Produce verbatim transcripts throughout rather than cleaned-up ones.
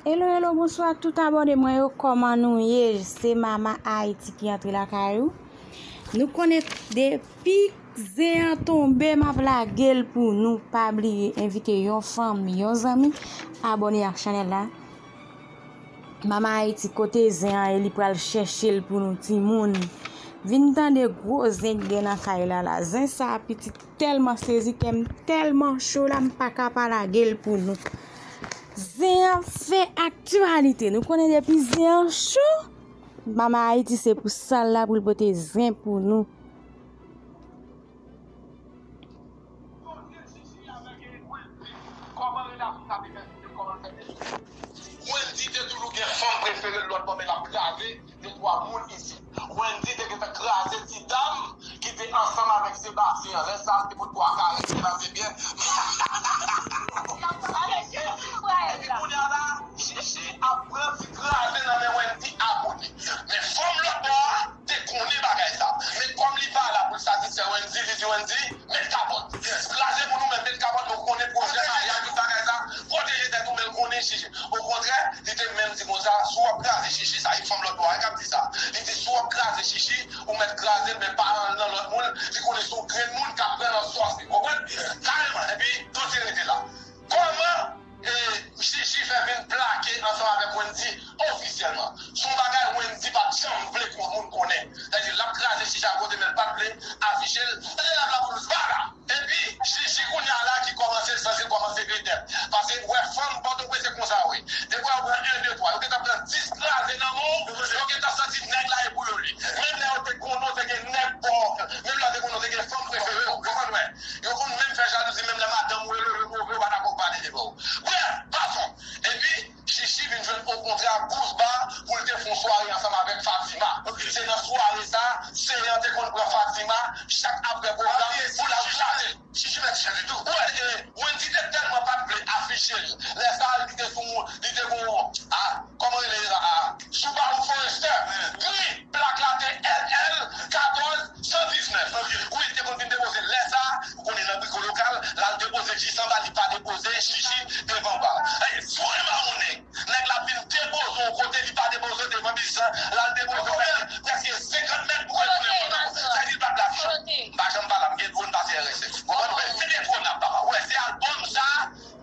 Hello, hello, bonswa tout abòne mwen yo, kòman nou ye? Se Mama Haiti ki antre lakay ou. Nou konnen depi zen an tonbe, m ap lage l pou nou. Pa bliye envite yon fanmi, yon zanmi, abòne ak chanèl la. Mama Haiti, kote zen an ye, li pral chèche l pou nou, timoun. Vin tande gwo zen ki gen nan kay la la. Zen sa a pitit tèlman sezi kè m, tèlman cho la, m pa ka pa lage l pou nou. Zen an fè aktyalite. Nou konnen depi zen an cho, Mama Haiti se pou sa l la pou l pote zen pou nou. Wendy te toujou gen fanm prefere l lòt bò, men l ap kraze de twa moun isit. Wendy te gentan kraze ti dam ki te ansanm avèk Sebastien an. Lè sa a, se pou twa kare, se pase byen. Epi kounye a la, Chichi ap pran ti kraze nan men Wendy akote. Men fanm lòt bò a te konnen bagay sa. Men kòm li pa la pou l satisfè Wendy, li di Wendy, met kapòt. Kraze pou nou menm, met kapòt, nou konnen pwoblèm maryaj, tout bagay sa. Pwoteje tèt ou, men l konnen Chichi. Okontrè, li te menm di konsa, si w ap kraze Chichi, sa e fanm lòt bò a k ap di sa. Li di, si w ap kraze Chichi, ou mèt kraze l, men pa al nan lòt moun, li konnen se yon grenn moun k ap pran nan sòs li. Konprann? Kareman, epi, dosye rete la. Kòman, e, Chichi fè vin plake ansanm avèk Wendy ofisyèlman? Se yon bagay Wendy pa t janm vle pou moun konnen. Sètadi, l ap kraze Chichi akote, men l pa t vle afiche l. Tande la, la polis, pa la! Epi, Chichi kounye a la ki kòmanse, sanse l kòmanse grenn tèt. Paske, wè, fanm Pòtoprens se konsa, wi. Depi w pran en, de, twa, yo gentan pran dis kraze nan men w, yo gentan santi nèg la e pou yo li. Menm lè yo te konnen w te gen nèg bò, menm lè yo te konnen w te gen fanm prefere w, yo konn wè. Yo konn menm fè jalouzi, menm lè madanm ou e leve move, yo pa dakò pale devan w. Brèf, pason. Epi, Chichi vin jwenn okontrè Gousba pou l te fè yon sware ansanm avèk Fatima. Se nan sware sa, Seyan te konn pran Fatima chak apre pwogram pou l al kraze. Chichi mèt chanje tou. Wè, e, Wendy te tèlman pa t vle afiche l. Lè sa a, li te sou, li te gon, a, kòman rele sa a? Subaru Forester. Gri, plak la te L L katòz san diznèf. Wi, li te konn vin depoze. Lè sa a, ou konnen nan Briko Lokal, l al depoze jis anba, li pa depoze Chichi devan ba. Ey, vre mawon nèg. Nèg la vin depoze w kote li pa depoze w devan biznis lan, l al depoze w prèske senkant mèt pou retounen moto. Sa di l pa t vle afiche. M pa janm pale, m gen dwòn pase R S F. Konprann? Mwen, se de dwòn ap papa. Wè, se albòm sa,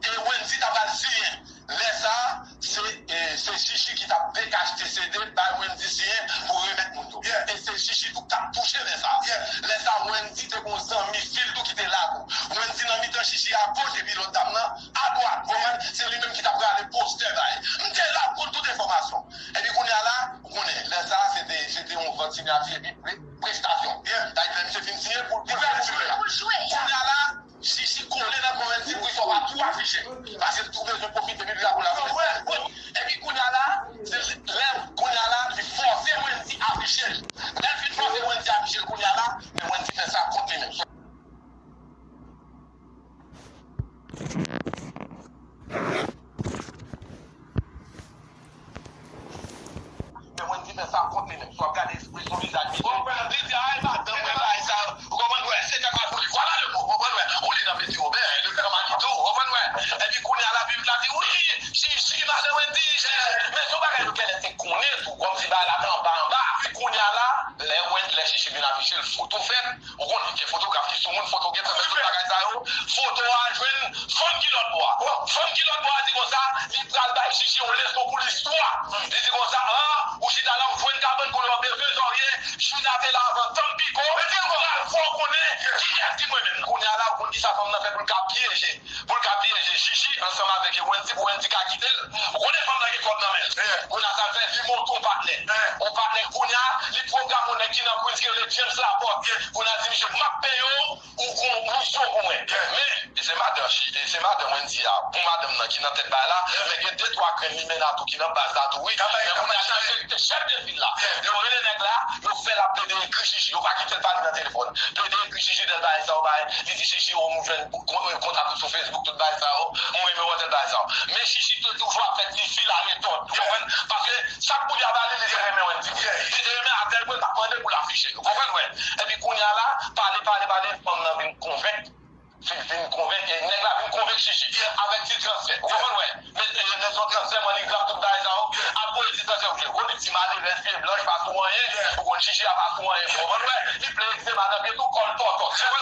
e Wendy ta pral siyen. Lè sa, se, e, se Chichi ki t ap dekachte C D, bay Wendy siyen pou remèt moun yo. E se Chichi tou k t ap touche lè sa. Lè sa, Wendy te gon zanmi fi l tou ki te la tou. Wendy nan mitan Chichi a goch epi lòt dam nan a dwat. Konprann? Se li menm ki t ap rale postè bay. M te la pou tout enfòmasyon. Epi kounye a la, ou konnen, lè sa, se te, se te yon vant siyati epi pre-, prestasyon. Sa vle di, lè misye fin siyen pou, pou l fè jwe la. Kounye a la, Chichi kole nan kò Wendy pou sa pa tou afiche. Paske l tou bezwen pwofite epi drapo la. Epi kounye a la, se lè, kounye a la, li fòse Wendy afiche l. Lè l fin fòse Wendy afiche l kounye a la, men Wendy fè sa kont li menm. Men Wendy fè sa kont li menm. Si w ap gade ekspresyon vizaj misye, li di, ay, madanm mwen, bagay sa yo. Ou konprann, wè, se kaka pou li. Vwala le mo, ou konprann, wè. Ou li nan Petit Robert, li nan Manito, ou konprann, wè. Epi kounye a la, piblik la di, wi, Chichi, madan Wendy, men se yon bagay nou genlè te konnen tou, kòmsi bagay la te anba, anba. Epi kounye a la, lè Wen-, lè Chichi vin afiche l, foto fèt. Ou konnen, gen fotograf ki sou moun, foto gentan fè tout bagay sa yo. Foto a jwenn fanm ki lòt bò a. Fanm ki lòt bò a di konsa, li pral bay Chichi yon leson pou listwa. Li di konsa, an, ou chita la, ou jwenn kabann kounye a, ou bezwen zòrye, China te la avan Tampico, pral fè w konnen kiyès ki mwen menm. Kounye a la, ou konn kisa fanm nan fè pou l ka pyeje. Pou l ka pyeje Chichi ansanm avèk Wendy, pou Wendy ka kite l. Ou konnen fanm nan gen kòb nan men l. Kounye a sa l fè, li monte yon patnè. Yon patnè kounye a, li pwograme yon nèg ki nan Queens ki rele James Laporte. Kounye a di misye, m ap peye w, ou gon misyon pou mwen. Men, e se madan Chi-, e se madan Wendy a, bon madanm nan ki nan tèt bagay la, men gen de twa grenn limena tou ki nan baz la tou, wi. Men kounye a, chèf de, chèf de fil la. Yo rele nèg la, yo fè l ap plede ekri Chichi, yo pa kite l pale nan telefòn. Plede ekri Chichi, tèl bagay sa, yo bay, li di Chichi, o, m jwenn Kon-, kontak ou sou Facebook, tout bagay sa yo. Mwen renmen wè tèl bagay sa yo. Men Chichi te toujou ap fè ti fi la retòd. Ou konprann? Paske sa k pou li a ba li, li te renmen Wendy. Li te renmen a tèl pwen l t ap mande pou l afiche. Ou konprann, wè? Epi kounye a la, pale, pale, pale, fanm nan vin konvenk. Vin, vin konvenk, e nèg la vin konvenk Chichi. Avèk ti transfè. Ou konprann, wè? Men, e, nèg sa transfè, mwen li grap tout Ou vle gwo, li ti malerèz, pye blanch, pa sou anyen. Ou konn Chichi a pa sou anyen. Ou konprann, wè? Li plen egzema nan pye tou, kò l tòtò. Se wè,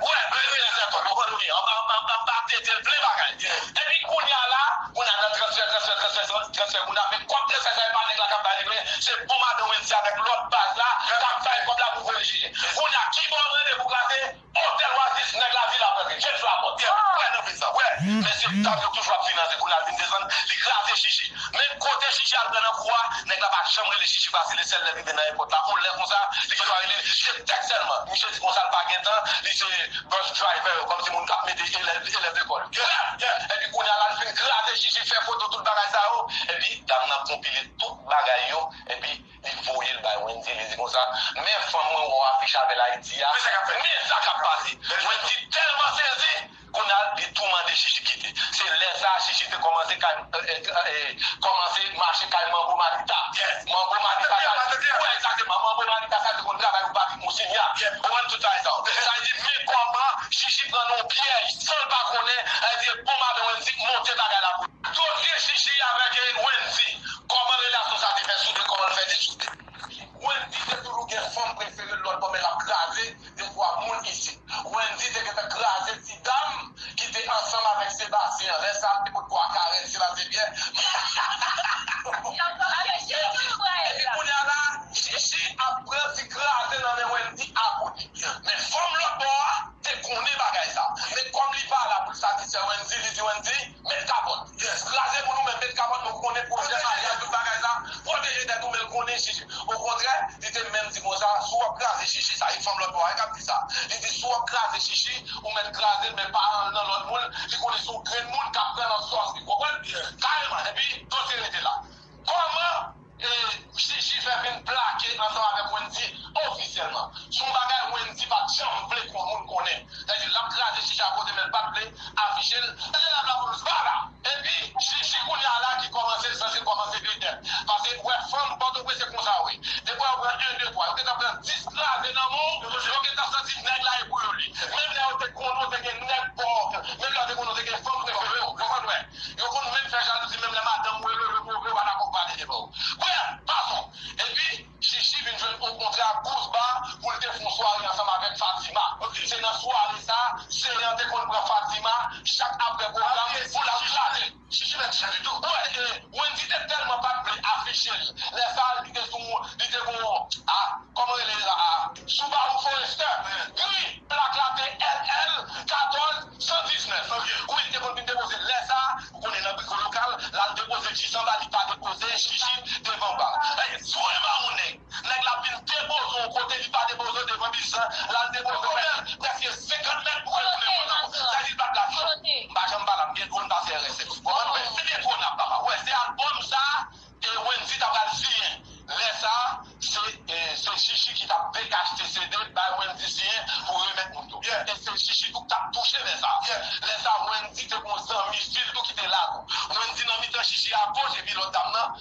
wè, plen egzema tòtò. Ou konprann, wi. Anba, anba, anba tete l, plen bagay. Epi kounye a la, kounye a nan transfè, transfè, transfè, transfè, kounye a, men kòb transfè sa, e pa nèg la k ap bay li, men se bon madan Wendy avèk lòt baz la, k ap bay kòb la pou voye Chichi. Kounye a, ki bò randevou kraze? Otèl Oasis, nèg la vin ap rantre. James Laporte, wè nan vin nan, wè. Mesye dam yo toujou ap finanse, kounye a l vin desann, li kraze Chichi. Men kote Chichi al pran nan kou a, nèg la pa janm rele Chichi pase, li sèl lè l rive nan èpòt la, yon lè konsa, li gen dwa rele, se tèks sèlman. Misye di konsa l pa gen tan, li se bus driver yo, kòmsi moun k ap mete elèv, elèv lekòl. Epi kounye a la, l fin kraze Chichi, fè foto, tout bagay sa yo. Epi dam nan konpile tout bagay yo, epi li voye l bay Wendy, li di konsa, men fanm mwen wè w afiche avè l Ayiti a, men sa k ap pase. Wendy tèlman sezi, kounye a, li tou mande Chichi kite. Se lè sa a, Chichi te kòmanse kay, eh, eh, eh, kòmanse mache kay Manbo Malita. Manbo Malita sa, wè, egzakteman, Manbo Malita sa te konn travay pou Patrick Moussinia. Ou konprann tout sa, sa. Sa vle di, men kòman Chichi pran nan yon pyèj, san l pa konnen, sa vle di, bon madan Wendy monte bagay la pou li. Dosye Chichi avèk, eh, Wendy. Kòman relasyon sa te fè soude, kòman l fè desoude? Wendy te toujou gen fanm prefere l lòt bò, men l ap kraze de twa moun isit. Wendy te gentan kraze ti dam ki te ansanm avèk Sebastien an. Lè sa a, l te potko a Karen, Sebastien Pierre. Epi kounye a la, Chichi ap pran ti kraze nan men Wendy akote. Men fanm lòt bò a, te konnen bagay sa. Men kòm li pa la pou l satisfè Wendy, li di Wendy, met kapòt. Kraze pou nou, men met kapòt, nou konnen pwojè maryaj, tout bagay sa. Pwoteje tèt ou, men l konnen Chichi. Okontrè, li te menm di konsa, si w ap kraze Chichi, sa e fanm lòt bò a k ap di sa. Li di, si w ap kraze Chichi, ou mèt kraze l, men pa al nan lòt moun. Li konnen se yon grenn moun k ap pran nan sòs li, w konprann? Kareman, epi dosye rete la. Kòman, eh, Chichi fè vin plake ansanm avèk Wendy ofisyèlman? Se yon bagay Wendy pa t janm vle pou moun konnen. Sa vle di, l ap kraze Chichi akote, men l pa t vle afiche l. Lè l ap la polis, baba! Epi, Chichi kounye a la ki kòmanse, sanse kòmanse vin dèt. Paske, wè, fanm Pòtoprens se konsa, wi. Depi w pran en, de, twa, yo gentan pran dis kraze nan men w, yo gentan santi nèg la e pou yo li. Menm lè yo te konnen w te gen nèg pa w, menm lè yo te konnen w te gen fanm prefere w, konprann, wè. Yo konn menm fè jalouzi, menm lè madanm ou e leve pou yo, yo pa dakò pou pale devan w. Brèf, pason. Epi, Chichi vin jwenn yon kontra Goose Bar pou l te fè yon sware ansanm avèk Fatima. Se nan sware sa, Seyan te konn pran Fatima chak apre pwogram pou l al kraze. Chichi mèt chan ditou. Wè, e, Wendy te tèlman pa t vle afiche l. Lè sa a, li te sou, li te gon, a, kòman rele, a, Subaru Forester gri, plak la te L L katòz san diznèf. Wi, li te konn vin depoze lè sa a, ou konnen nan Biko Lokal, l al depoze Jis anba, li pa depoze Chichi devan ba. Ey, sou e mawon nèg. Nèg la vin depoze w kote li pa depoze w devan bis lan, l al depoze w prèske senkant mèt pou retounen kontan. Sa di l pa t la cho. M pa janm pale, m gen dwòn pase R S M. Konprann? Wè, se de dwòn ap papa. Wè, se albòm sa, e Wendy ta pral siyen. Lè sa, se, e, se Chichi ki t ap dekachte C D bay Wendy siyen pou remèt moun yo. E se Chichi tou k t ap touche lè sa. Lè sa, Wendy te gon zanmi fi l tou ki te la tou. Wendy nan mitan Chichi agoch epi lòt dam nan,